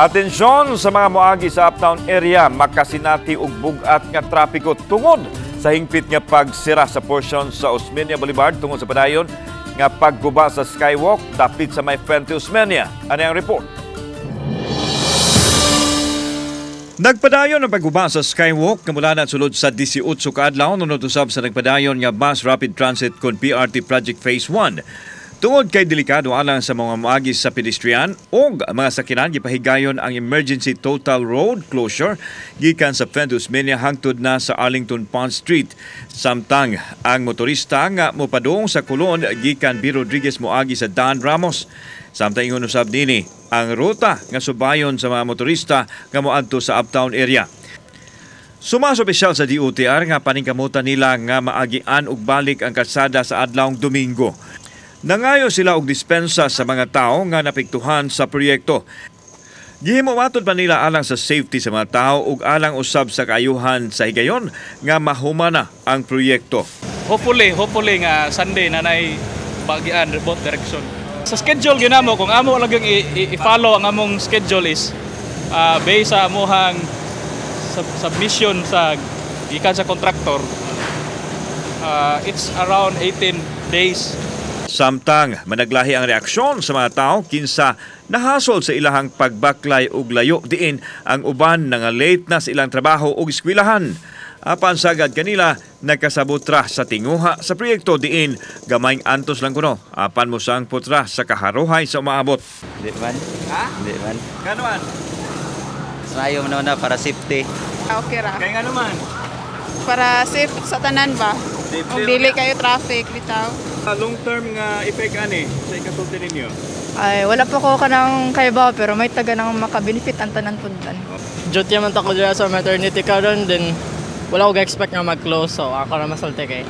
Atensyon sa mga moagi sa Uptown area, makasinati og bug-at nga trapiko tungod sa hingpit nga pagsira sa portion sa Osmeña Boulevard tungod sa padayon nga pagguba sa skywalk dapit sa may Fuente Osmeña. Ano ang report? Nagpadayon ang pagguba sa skywalk nga mula na sulod sa 18 ka adlaw nunod usab sa nagpadayon nga Bus Rapid Transit kon BRT Project Phase 1. Tungod kay delikado alang sa mga moagi sa pedestrian ug mga sakinan, gipahigayon ang emergency total road closure gikan sa Fuente Osmeña hangtod na sa Arlington Pond Street. Samtang ang motorista nga mopadung sa Colon gikan B. Rodriguez moagi sa Dan Ramos. Samtang ingon usab nini ang ruta nga subayon sa mga motorista nga moadto sa Uptown area. Sumas opisyal sa DOTR nga paningkamutan nila nga maagian og balik ang kalsada sa adlawng Domingo. Nangayo sila og dispensa sa mga tao nga napiktuhan sa proyekto. Gihimo matud pa nila alang sa safety sa mga tao ug alang usab sa kaayuhan sa higayon nga mahumana ang proyekto. Hopefully nga Sunday na nay bagian both direction. Sa schedule ginamo, kung amo lang i-follow ang among schedule is based sa amuhang submission sa gikan sa contractor, it's around 18 days. Samtang managlahi ang reaksyon sa mga tao kinsa nahasol sa ilahang pagbaklay og layo diin ang uban nga late na sa ilang trabaho ug eskwelahan. Apan sagad kanila nagkasabot ra sa tinguha sa proyekto diin gamayng antos lang kuno apan mosangpot ra sa kaharuhay sa umaabot. Di man. Ha? Di man. Ngano man? Mas maayo man na para safety. Okay ra. Kay ngano man? Para safe sa tanan ba? Safe Kung dili kayo traffic bitaw. Long term nga effect ani sa ikasulti ninyo? Ay, wala pa ko kanang kaybaw pero may taga nang makabenefit ang tanan puntan. Duty man ta ko dira sa maternity karon, then wala ko ga-expect nga mag-close, so ako ra masulti kay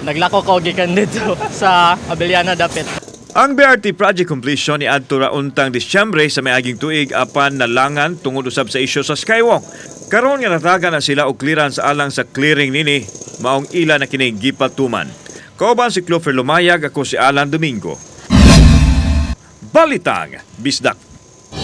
naglako ko gikan dito sa Abellana dapit. Ang BRT project completion ni adto ra untang Disyembre sa miaging tuig apan nalangan tungod usab sa isyu sa skywalk. Karon nga nataga na sila og clearance alang sa clearing nini, maong ila na kining gipatuman. Kauban si Clover Lumayag, ako si Alan Domingo. Balitang Bisdak.